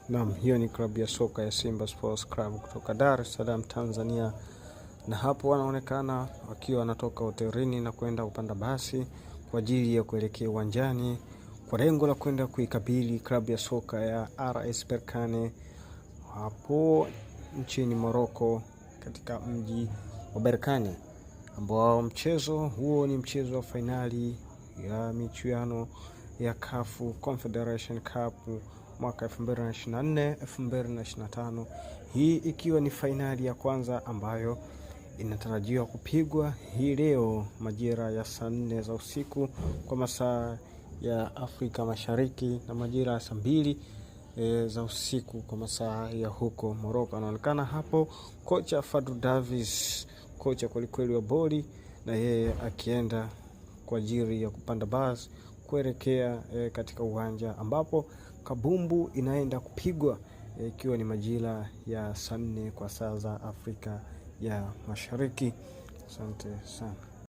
Naam, hiyo ni klabu ya soka ya Simba Sports Club kutoka Dar es Salaam, Tanzania, na hapo wanaonekana wakiwa wanatoka hotelini na kwenda kupanda basi kwa ajili ya kuelekea uwanjani kwa lengo la kwenda kuikabili klabu ya soka ya RS Berkane hapo nchini Morocco katika mji wa Berkane, ambao mchezo huo ni mchezo wa fainali ya michuano ya CAF Confederation Cup mwaka 2024 2025, hii ikiwa ni fainali ya kwanza ambayo inatarajiwa kupigwa hii leo majira ya saa 4 za usiku kwa masaa ya Afrika Mashariki na majira ya saa 2 za usiku kwa masaa ya huko Morocco. Anaonekana hapo kocha Fadlu Davis, kocha kwelikweli wa boli, na yeye akienda kwa ajili ya kupanda basi kuelekea katika uwanja ambapo kabumbu inaenda kupigwa ikiwa ni majira ya saa 4 kwa saa za Afrika ya Mashariki. Asante sana.